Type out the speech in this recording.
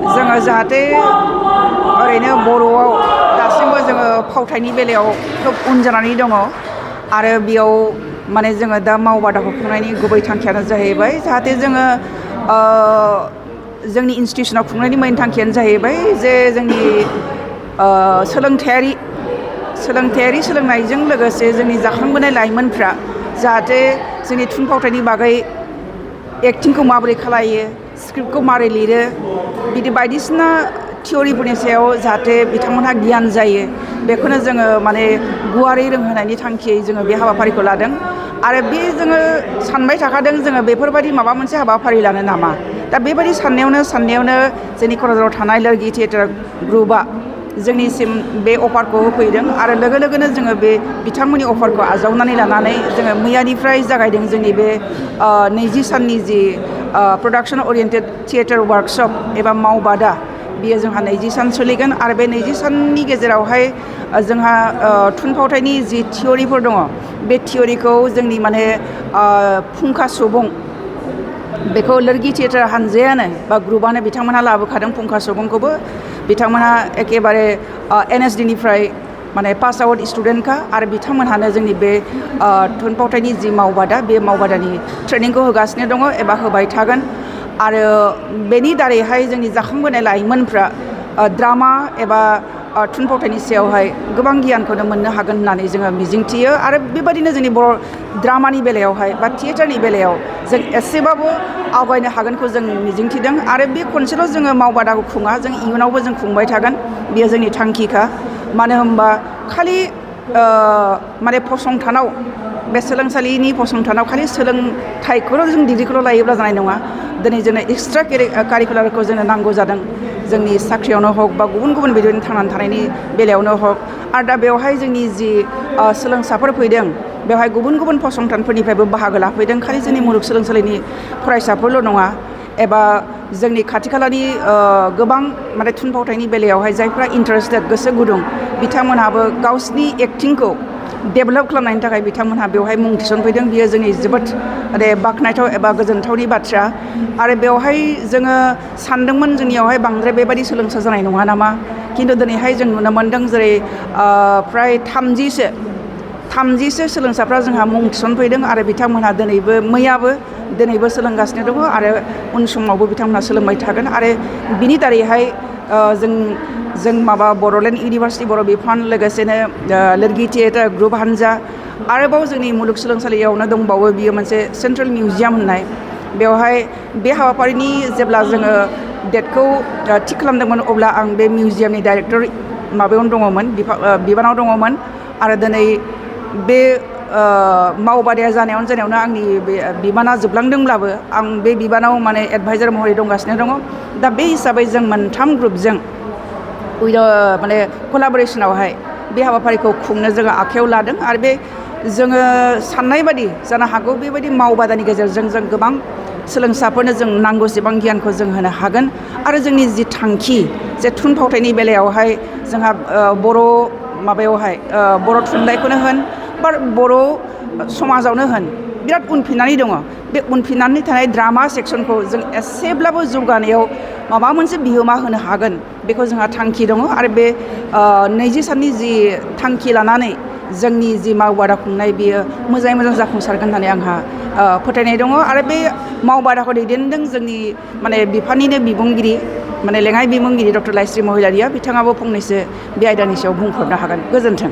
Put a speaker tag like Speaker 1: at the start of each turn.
Speaker 1: जोङो जाहाथे ओरैनो बर'आव दासिमबो जोङो फावथायनि बेलायाव खोब उन जानानै दङ आरो बेयाव माने जोङो दा मावबादाखौ खुंनायनि गुबै थांखियानो जाहैबाय जाहाथे जोङो जोंनि इनस्टिटिउसनाव खुंनायनि मेन थांखियानो जाहैबाय जे जोंनि सोलोंथायारि सोलोंनायजों लोगोसे जोंनि जाखांबोनाय लाइमोनफ्रा जाहाथे जोंनि थुनफावथायनि बागै एक्टिंखौ माबोरै खालायो स्क्रिप्टखौ माबोरै लिरो बिदि बायदिसिना थियरिफोरनि सायाव जाहाथे बिथांमोनहा गियान जायो बेखौनो जोङो माने गुवारै रोंहोनायनि थांखियै जोङो बे हाबाफारिखौ लादों आरो बे जोङो सानबाय थाखादों जोङो बेफोरबायदि माबा मोनसे हाबाफारि लानो नामा दा बेबायदि साननायावनो जोंनि क'क्राझाराव थानाय लोरगि थियेटार ग्रुपआ जोंनिसिम बे अफारखौ होफैदों आरो लोगो लोगोनो जोङो बे बिथांमोननि अफारखौ आजावनानै लानानै जोङो मैयानिफ्राय जागायदों जोंनि बे 20 साननि जि प्रडाक्सन अरियेन्टेड थियेटार वार्कशप एबा मावबादा बियो जोंहा 20 सान सोलिगोन आरो बे 20 साननि गेजेरावहाय जोंहा थुनफावथायनि जि थियरिफोर दङ बे थियरिखौ जोंनि माने फुंखा सुबुं बेखौ लोरगि थियेटार हानजायानो बा ग्रुपआनो बिथांमोनहा लाबोखादों फुंखा सुबुंखौबो बिथांमोनहा एखेबारे NSDनिफ्राय माने पास आउट स्टुडेन्टखा आरो बिथांमोनहानो जोंनि बे थुनफावथायनि जि मावबादा बे मावबादानि ट्रेनिंखौ होगासिनो दङ एबा होबाय थागोन आरो बेनि दारैहाय जोंनि जाखांबोनाय लाइमोनफ्रा ड्रामा एबा थुनफावथायनि सायावहाय गोबां गियानखौनो मोननो हागोन होननानै जोङो मिजिंथियो आरो बेबायदिनो जोंनि बर' ड्रामानि बेलायावहाय बा थियेटारनि बेलायाव जों एसेबाबो आवगायनो हागोनखौ जों मिजिंथिदों आरो बे खनसेल' जोङो मावबादाखौ खुङा जों इयुनावबो जों खुंबाय थागोन बेयो जोंनि थांखिखा मानो होनबा खालि माने फसंथानाव बे सोलोंसालिनि फसंथानाव खालि सोलोंथाइखौल' जों डिग्रिखौल' लायोब्ला जानाय नङा दिनै जोंनो एक्सट्रा कारिकुलारखौ जोंनो नांगौ जादों जोंनि साख्रियावनो हक बा गुबुन गुबुन बिदिनो थांनानै थानायनि बेलायावनो हक आरो दा बेवहाय जोंनि जि सोलोंसाफोर फैदों बेवहाय गुबुन गुबुन फसंथानफोरनिफ्रायबो बाहागो लाफैदों खालि जोंनि मुलुगसोलोंसालिनि फरायसाफोरल' नङा एबा जोंनि खाथि खालानि गोबां माने थुनफावथायनि बेलायावहाय जायफ्रा इन्टारेस्टेड गोसो गुदुं बिथांमोनहाबो गावसिनि एक्टिंखौ डेभेलप खालामनायनि थाखाय बिथांमोनहा बेवहाय मुं थिसनफैदों बियो जोंनि जोबोद माने बाख्नायथाव एबा गोजोनथावनि बाथ्रा आरो बेवहाय जोङो सानदोंमोन जोंनियावहाय बांद्राय बेबायदि सोलोंसा जानाय नङा नामा खिन्थु दिनैहाय जों नुनो मोनदों जेरै फ्राय 30सो सोलोंसाफ्रा जोंहा मुं थिसनफैदों आरो बिथांमोनहा दिनैबो सोलोंगासिनो दङ आरो उन समावबो बिथांमोनहा सोलोंबाय थागोन आरो बिनि दारैहाय जों माबा बड'लेण्ड इउनिभार्सिटि बर' बिफान लोगोसेनो लोरगि थियेटार ग्रुप हानजा आरोबाव जोंनि मुलुगसोलोंसालियावनो दंबावो बियो मोनसे सेन्ट्रेल मिउजियाम होननाय बेवहाय बे हाबाफारिनि जेब्ला जोङो डेटखौ थिग खालामदोंमोन अब्ला आं बे मिउजियामनि डाइरेक्टर माबायावनो दङमोन बिबानाव दङमोन आरो दिनै बे मावबादाया जानायावनो आंनि बे बिबाना जोबलांदोंब्लाबो आं बे बिबानाव माने एडभाइजार महरै दंगासिनो दङ दा बे हिसाबै जों मोनथाम ग्रुपजों माने कलाबरेसनावहाय बे हाबाफारिखौ खुंनो जोङो आखायाव लादों आरो बे जोङो साननाय बादि जानो हागौ बेबायदि मावबादानि गेजेरजों जों गोबां सोलोंसाफोरनो जों नांगौसेबां गियानखौ जों होनो हागोन आरो जोंनि जि थांखि जे थुनफावथायनि बेलायावहाय जोंहा बर' थुनलाइखौनो होन बा बर' समाजावनो होन बिराद उनफिननानै दङ बे उनफिननानै थानाय ड्रामा सेक्सनखौ जों एसेब्लाबो जौगानायाव माबा मोनसे बिहोमा होनो हागोन बेखौ जोंहा थांखि दङ आरो बे 20 साननि जि थांखि लानानै जोंनि जि मावबादा खुंनाय बियो मोजाङै मोजां जाफुंसारगोन होननानै आंहा फोथायनाय दङ आरो बे मावबादाखौ दैदेनदों जोंनि माने बिफाननिनो बिबुंगिरि माने लेङाइ बिबुंगिरि डक्टर लाइस्रि महिलारिया बिथाङाबो फंनैसो बे आयदानि सायाव बुंफोरनो हागोन गोजोन्थों।